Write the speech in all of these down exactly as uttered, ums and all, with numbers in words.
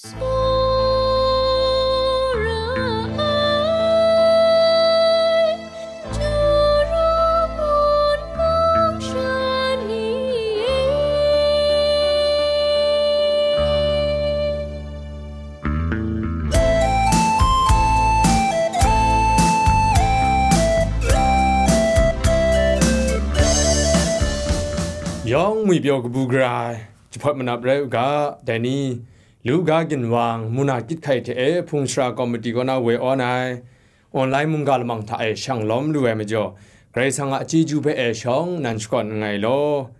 Tsawra ai, Juru ngun mung sha ni e. Yawng ngwipyaw kabu gara ai jahpawt manap rai u ga, dai ni, Lu ga ginwang, muna kyit hkai hte e hpung sara kawmiti kaw na woi awn ai, online mungga lamang hta e shang lawm lu ai majaw, Karai Kasang a chyeju hpe e shawng nan shakawn nngai law.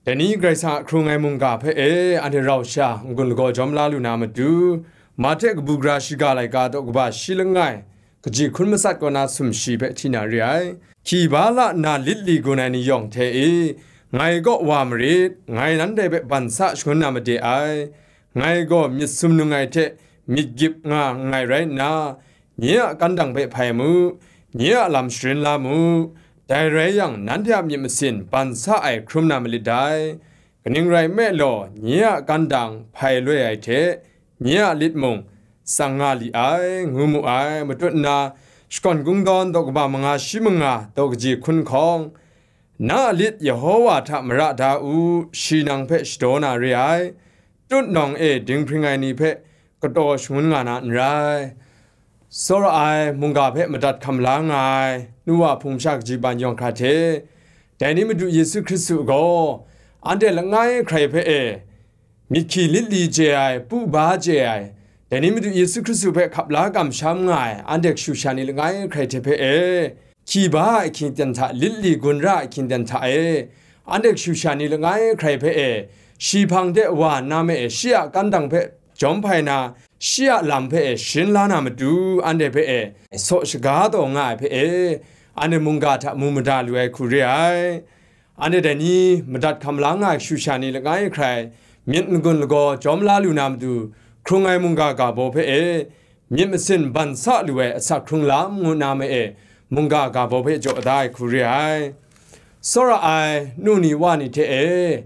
Dai ni Karai Kasang a hkrung ai mungga hpe e anhte rau sha n-gun lagaw jawm la lu na matu, Mahte kabu gara shiga laika daw kaba shi langai, kaji hkun matsat kaw na sumshi hpe hti na re ai. Hki ba la nna lit li gun ai ni yawng hte e, ngai kaw wa marit, ngai nanhte hpe ban sa shangun na made ai. Ngai gaw myit sumnung ai hte myit gyip nga nngai rai nna, nye a kandang hpe hpai mu, nye a lam sharin la mu, dai rai yang, nanhte a myit masin ban sa ai hkrum na malit dai. Kaning rai nme law, nye a kandang hpai loi ai hte, nye a lit mung tsang nga li ai, ngu mu ai. Matut nna, shakawn kungdawn daw kaba manga shi manga daw kaji hkun hkawng, na a lit Yehowa hta mara da u, shi nang hpe shadaw na re ai. Tutnawng e dinghpring ai ni hpe kataw shangun nga na n rai. Tsawra ai mungga hpe madat hkam la nga ai nu wa hpung masha kaji ban yawng hkra hte, dai ni Madu Yesu Hkristu gaw anhte langai hkrai hpe e, myit hki lit li chye ai, pu ba chye ai, dai ni Madu Yesu Hkristu hpe hkap la kamsham nga ai, anhte kashu sha ni langai hkrai hte hpe e, hki ba a ahkying ten hta, lit li gun ra a ahkying ten hta e, anhte kashu sha ni langai hkrai hpe e, shi hpang de wa nna me e, shi a kandang hpe jawm hpai na, shi a lam hpe e sharin la na matu, anhte hpe e saw shaga taw nga ai hpe e, anhte mungga hta mu mada lu ai hku re ai. Anhte dai ni madat hkam la nga ai kashu sha ni langai hkrai, myit n-gun lagaw jawm la lu na matu, hkrung ai mungga ga baw hpe e, myit masin ban sa lu ai asak hkrung lam ngu na ma e, mungga ga baw hpe jaw da ai hku re ai. Tsawra ai nu ni wa ni hte e,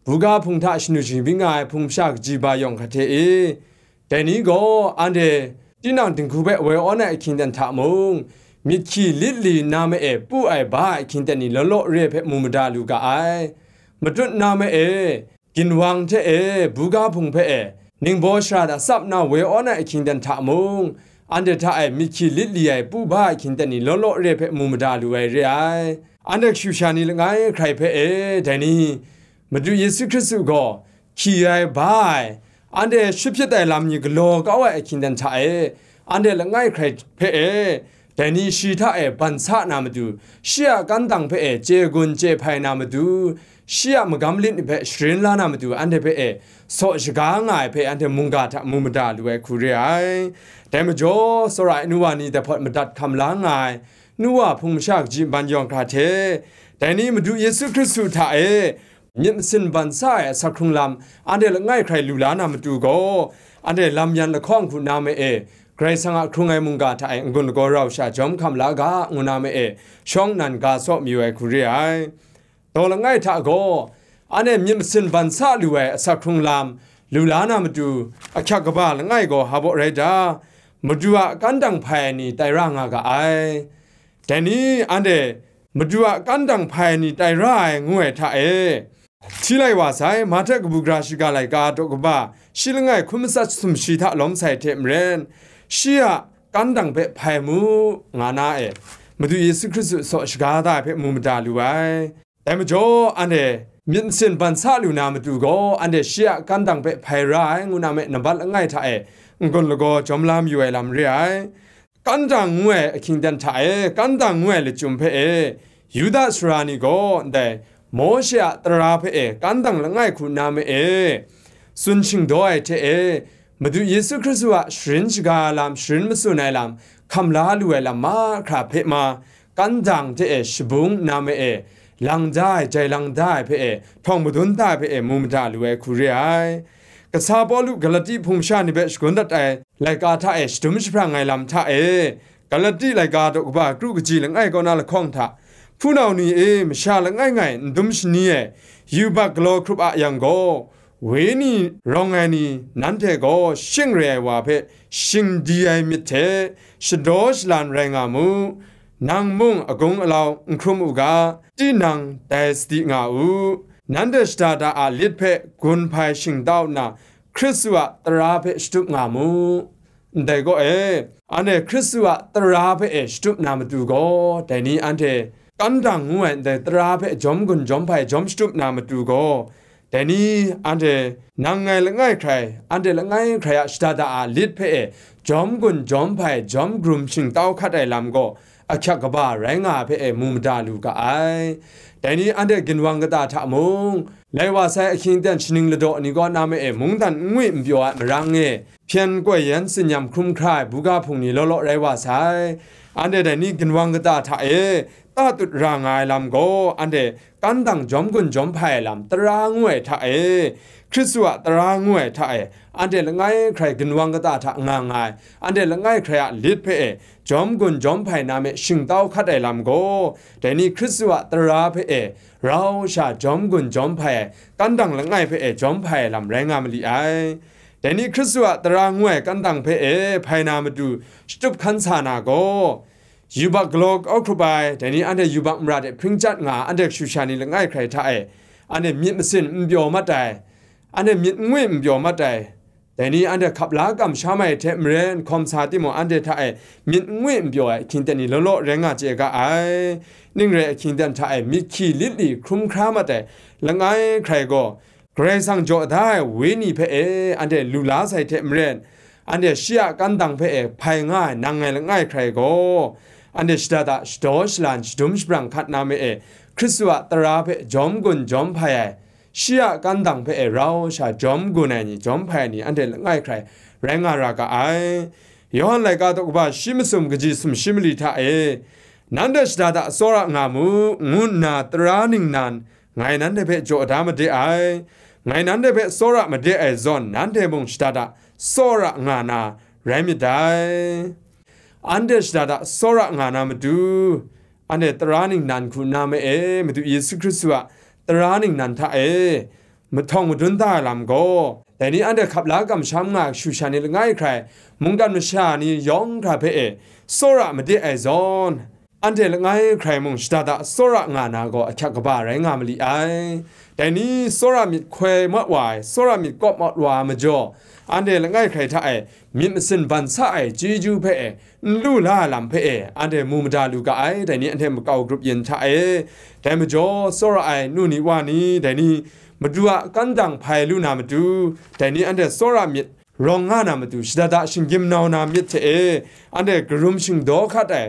buga hpung hta shanu shagbyin nga ai hpung masha kaji ba yawng hkra hte e, dai ni gaw anhte tinang dinghku hpe woi awn ai ahkying ten hta mung, myit hki lit li nna ma e pu ai ba ai ahkying ten ni law law re ai hpe mu mada lu ga ai. Matut nna ma e, ginwang hte e, buga hpung hpe e, ningbaw shara hta tsap nna woi awn ai ahkying ten hta mung, anhte hta e myit hki lit li ai pu ba ai ahkying ten ni law law re ai hpe mu mada lu ai re ai. Anhte kashu sha ni langai hkrai hpe e, dai ni, Madu Yesu Hkristu gaw hki ai, ba ai, anhte shut hpyit ai lam ni galaw kau ai ahkying ten hta e, anhte langai hkrai hpe e, dai ni shi hta e ban sa na matu, shi a kandang hpe e chye gun chye hpai na matu, shi a magam lit ni hpe sharin la na matu, anhte hpe e saw shaga nga ai hpe anhte mungga hta mu mada lu ai hku re ai. Dai majaw, tsawra ai nu wa ni dai hpawt madat hkam la nga ai, nu wa hpung masha kaji ban yawng hkra hte, dai ni Madu Yesu Hkristu hta e myit masin ban sa ai asak hkrung lam anhte langai hkrai lu la na matu gaw, anhte lam yan lahkawng hku na ma e, Karai Kasang a hkrung ai mungga hta e n-gun lagaw rau sha jawm hkam la ga, ngu na ma e, shawng nnan ga saw mayu ai hku re ai. Daw langai hta gaw, anhte myit masin ban sa lu ai asak hkrung lam lu la na matu, ahkyak kaba langai gaw hpa baw rai da, Madu a kandang hpai ai ni tai ra nga ga ai. Dai ni anhte Madu a kandang hpai ai ni tai ra ai ngu ai hta e, hti lai wa sai, Mahte kabu gara shiga laika daw kaba shi langai hkun matsat sumshi hta lawm sai hte maren, shi a kandang hpe hpai mu, nga na e, Madu Yesu Hkristu saw shaga da ai hpe mu mada lu ai. Dai majaw, anhte myit masin ban sa lu na matu gaw, anhte shi a kandang hpe hpai ra ai ngu na me, nambat langai hta e n-gun lagaw jawm la mayu ai lam re ai. Kandang ngu ai ahkying ten hta e, kandang ngu ai lachyum hpe e, Yuda sara ni gaw ndai Mawshe a tara hpe e kandang langai hku na me e, tsun shingdaw ai hte e, Madu Yesu Hkristu a sharin shaga ai lam, sharin matsun ai lam, hkam la lu ai lam mahkra hpe ma, kandang hte e shabung na me e, lang da ai, jai lang da ai hpe e, htawng madun da ai hpe e, mu mada lu ai hku re ai. Kasa Pawlu Galati hpung masha ni hpe shagun dat ai laika hta e shadum jahprang ai lam hta e, Galati laika daw kaba kru kaji langai kaw na lahkawng hta, hpunau ni e, masha langai ngai n dum shani ai, yubak galaw hkrup a yang gaw, wenyi rawng ai ni nanhte gaw shing re ai wa hpe shingdi ai myit hte shadaw shalan rai nga mu, nang mung agung alau n hkrum u ga, tinang dai sadi nga u. Nanhte shada da a lit hpe gun hpai shingtau nna, Hkristu a tara hpe shatup nga mu. Ndai gaw e, anhte Hkristu a tara hpe e shatup na matu gaw, dai ni anhte kandang ngu ai ndai tara hpe jawm gun jawm hpai jawm shatup na matu gaw, dai ni anhte nang ngai langai hkrai, anhte langai hkrai a shada da a lit hpe e jawm gun jawm hpai jawm grum shingtau hkat ai lam gaw, ahkyak kaba rai nga ai hpe e mu mada lu ga ai. Dai ni anhte ginwang kata hta mung, lai wa sai ahkying aten shaning ladaw ni kaw na ma e mungdan n ngwi n pyaw ai marang e, hpyen koi yan tsinyam hkrum hkra ai buga hpung ni law law rai wa sai. Anhte dai ni ginwang kata hta e tatut ra nga ai lam gaw, anhte kandang jawm gun jawm hpai ai lam tara ngu ai hta e, Hkristu a tara ngu ai hta e, anhte langai hkrai ginwang kata hta nga nga ai, anhte langai hkrai a lit hpe e jawm gun jawm hpai na me shingtau hkat ai lam gaw, dai ni Hkristu a tara hpe e rau sha jawm gun jawm hpai ai, kandang langai hpe e jawm hpai ai lam rai nga ma li ai. Dai ni Hkristu a tara ngu ai kandang hpe e hpai na matu shatup hkan sa na gaw, yubak galaw kau hkrup ai, dai ni anhte yubak mara de hpring chyat nga ai, anhte kashu sha ni langai hkrai hta e, anhte myit masin n pyaw mat ai, anhte myit n ngwi n pyaw mat ai, dai ni anhte hkap la kamsham ai hte maren hkawm sa timung, anhte hta e myit n ngwi n pyaw ai ahkying aten ni law law rai nga chye ga ai. Ning rai ahkying aten hta e myit hkyi lit li hkrum hkra mat ai langai hkrai gaw, Karai Kasang jaw da ai wenyi hpe e anhte lu la sai hte maren, anhte shi a kandang hpe e hpai nga ai nang ngai langai hkrai gaw, anhte shada da shadaw shalan shadum shabrang hkat na me e, Hkristu a tara hpe jawm gun jawm hpai ai, shi a kandang hpe e rau sha jawm gun ai ni, jawm hpai ai ni, anhte langai hkrai rai nga ra ga ai. Yawhan laika daw kaba shi masum kaji sumshi mali hta e, nanhte shada da tsawra nga mu, ngu nna tara ningnan ngai nanhte hpe jaw da made ai. Ngai nanhte hpe tsawra made ai zawn, nanhte mung shada da tsawra nga na rai myit dai. Anhte shada da tsawra nga na matu, anhte tara ningnan hku na ma e, Madu Yesu Hkristu a tara ningnan hta e mahtawng madun da ai lam gaw, dai ni anhte hkap la kamsham nga ai kashu sha ni langai hkrai, mungkan masha ni yawng hkra hpe e tsawra made ai zawn, anhte langai hkrai mung shada da tsawra nga na gaw ahkyak kaba rai nga ma li ai. Dai ni tsawra myit hkoi mat wa ai, tsawra myit kawp mat wa ai majaw, anhte langai hkrai hta e myit masin ban sa ai chyeju hpe e n lu la ai lam hpe e anhte mu mada lu ga ai. Dai ni anhte makau grup yin hta e, dai majaw tsawra ai nu ni wa ni, dai ni Madu a kandang hpai lu na matu, dai ni anhte tsawra myit rawng nga na matu, shada da shinggyim nau na myit hte e anhte karum shingdaw hkat ai,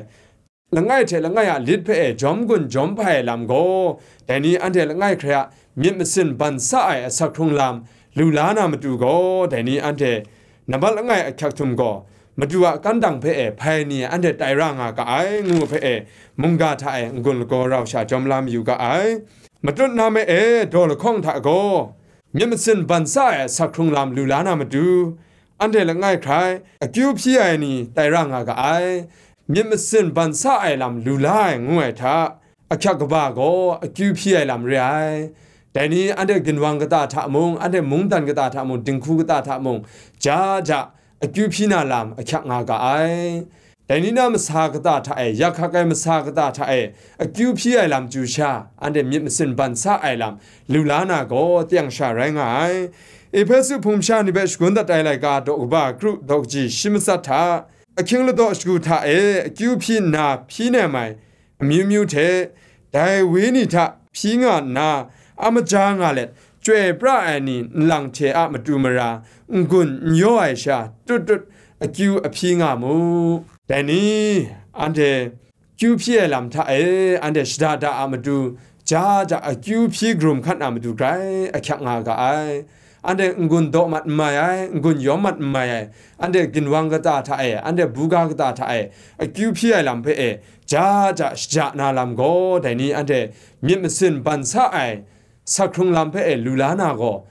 langai hte langai a lit hpe e jawm gun jawm hpai ai lam gaw, dai ni anhte langai hkrai a myit masin ban sa ai asak hkrung lam lu la na matu gaw, dai ni anhte nambat langai ahkyak htum gaw, Madu a kandang hpe e hpai ni anhte tai ra nga ga ai, ngu hpe e mungga hta e n-gun lagaw rau sha jawm la mayu ga ai. Matut na me e daw lahkawng hta gaw, myit masin ban sa ai asak hkrung lam lu la na matu, anhte langai hkrai akyu hpyi ai ni tai ra nga ga ai. Myit masin ban sa ai lam lu la ai ngu ai hta, ahkyak kaba gaw akyu hpyi ai lam re ai. Dai ni anhte ginwang kata hta mung, anhte mungdan kata hta mung, dinghku kata hta mung, ja ja akyu hpyi na lam ahkyak nga ga ai. Dai ni na masa kata hta e, yak hkak ai masa kata hta e akyu hpyi ai lam chyu sha, anhte myit masin ban sa ai lam lu la na gaw, teng sha rai nga ai. Ehpesu hpung masha ni hpe shagun dat ai laika daw kaba kru daw kaji shi matsat hta, ahkying ladaw shagu hta e akyu hpyi nna hpyi nem ai amyu myu hte, dai wenyi hta hpyi nga nna, a maja nga let, chyoi pra ai ni nlang hte a matu mara n-gun n yaw ai sha, tut tut akyu ahpyi nga mu. Dai ni, anhte kyu hpyi ai lam hta e, anhte shada da a matu, ja ja akyu hpyi karum hkat na matu grai ahkyak nga ga ai. Anhte n-gun daw mat n mai ai, n-gun yawm mat n mai ai, anhte ginwang kata hta e, anhte buga kata hta e, akyu hpyi ai lam hpe e, ja ja shaja na lam gaw, dai ni anhte myit masin ban sa ai, sak hkrung lam hpe e lu la na gaw,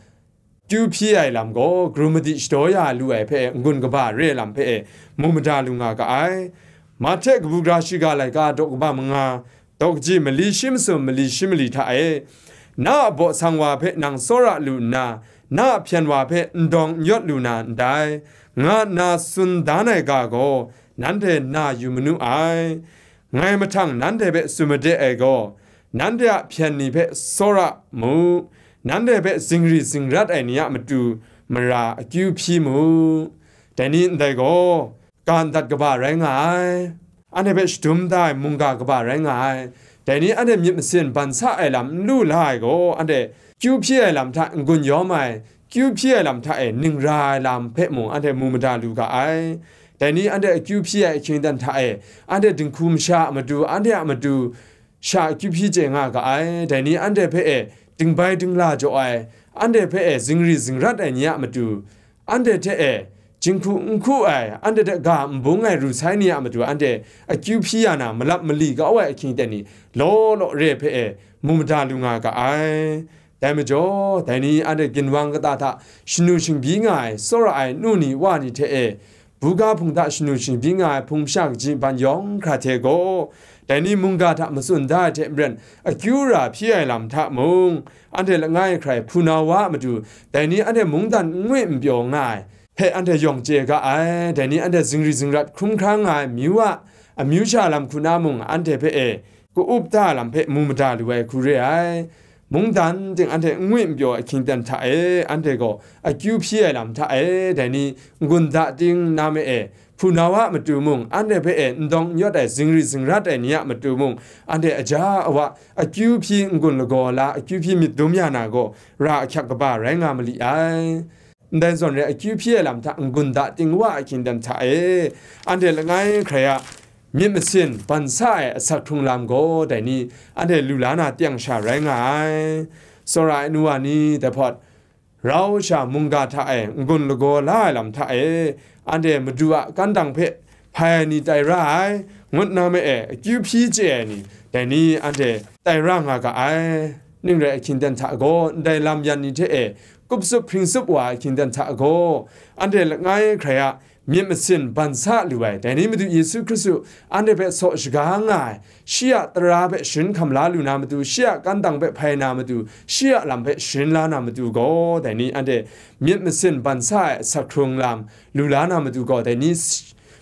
kyu hpyi ai lam gaw, krum madi shadaw ya lu ai hpe e, n-gun kaba re ai lam hpe e, mu mada lu nga ga ai. Mahte kabu gara shiga laika daw kaba manga, daw kaji mali shi masum mali shi mali hta e, na a baw sang wa hpe nang tsawra lu nna, na a hpyen wa hpe n dawng n yawt lu na ndai, nga nna tsun dan ai ga gaw, nanhte na yu manu ai. Ngai mahtang nanhte hpe tsun made ai gaw, nanhte a hpyen ni hpe tsawra mu, nanhte hpe zingri zingrat ai ni a matu mara akyu hpyi mu. Dai ni ndai gaw, ga ndat kaba rai nga ai, anhte hpe shadum da ai mungga kaba rai nga ai. Dai ni anhte myit masin ban sa ai lam n lu la ai gaw, anhte kyu hpyi ai lam hta n-gun yawm ai, kyu hpyi ai lam hta e ning ra ai lam hpe mung anhte mu mada lu ga ai. Dai ni anhte akyu hpyi ai ahkying dan hta e, anhte dinghku masha a matu, anhte a matu sha akyu hpyi chye nga ga ai. Dai ni anhte hpe e dingbai dingla jaw ai, anhte hpe e zingri zingrat ai ni a matu, anhte hte e jinghku n hku ai, anhte hte ga n bung ai ru sai ni a matu anhte akyu hpyi ya na, malap mali kau ai ahkying ten ni law law re hpe e mu mada lu nga ga ai. Dai majaw, dai ni anhte ginwang kata hta shanu shingbyi nga ai, tsawra ai nu ni wa ni hte e, buga hpung hta shanu shingbyi nga ai hpung masha kaji ban yawng hkra hte gaw, dai ni mungga hta matsun da ai hte maren, akyu ra hpyi ai lam hta mung, anhte langai hkrai hpunau wa a matu, dai ni anhte mungdan n ngwi n pyaw nga ai hpe anhte yawng chye ga ai. Dai ni anhte zingri zingrat hkrum hkra nga ai amyu a, amyu sha lam hku na mung, anhte hpe e ka-up da lam hpe mu mada lu ai hku re ai. Mungdan ting anhte n ngwi n pyaw ahkying dan hta e, anhte gaw akyu hpyi ai lam hta e, dai ni n-gun da ting na me e, hpunau a matu mung, anhte hpe e n dawng n yawt ai zingri zingrat ai ni a matu mung, anhte aja awa akyu hpyi n-gun lagaw la, akyu hpyi myit dum ya na gaw, ra ahkyak kaba rai nga mali ai. Ndai zawn re, akyu hpyi ai lam hta n-gun da ting wa ahkying dan hta e, anhte langai hkrai a myit masin ban sa ai asak hkrung lam gaw, dai ni anhte lu la na teng sha rai nga ai. Tsawra ai nu wa ni, dai hpawt rau sha mungga hta e n-gun lagaw la ai lam hta e, anhte Madu a kandang hpe hpai ai ni tai ra ai, ngut na ma e akyu hpyi chye ai ni, dai ni anhte tai ra nga ga ai. Ning rai ahkying dan hta gaw, ndai lam yan ni hte e kup tsup hpring tsup wa ai ahkying dan hta gaw, anhte langai hkrai a myit masin ban sa lu ai, dai ni Madu Yesu Hkristu anhte hpe saw shaga nga ai, shi a tara hpe sharin hkam la lu na matu, shi a kandang hpe hpai na matu, shi a lam hpe sharin la na matu gaw, dai ni anhte myit masin ban sa ai asak hkrung lam lu la na matu gaw, dai ni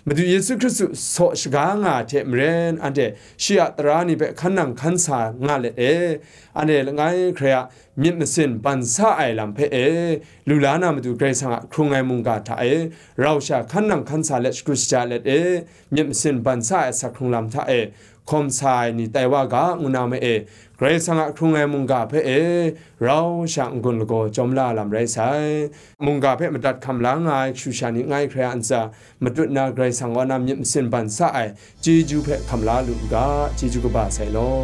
Madu Yesu Hkristu saw shaga nga ai hte maren, anhte shi a tara ni hpe hkan nang hkan sa nga let e, anhte langai hkrai a myit masin ban sa ai lam hpe e, lu la na matu Karai Kasang a hkrung ai mungga hta e, rau sha hkan nang hkan sa let, shakut shaja let e, myit masin ban sa ai asak hkrung lam hta e, hkawm sa ai ni tai wa ga, ngu na ma e, Karai Kasang a hkrung ai mungga hpe e, rau sha n-gun lagaw chyawm la lam rai sai. Mungga hpe madat hkam la nga ai kashu sha ni langai hkrai a ntsa matut na Karai Kasang wa na myit masin ban sa ai chyeju hpe hkam la lu u ga, chyeju kaba sai law.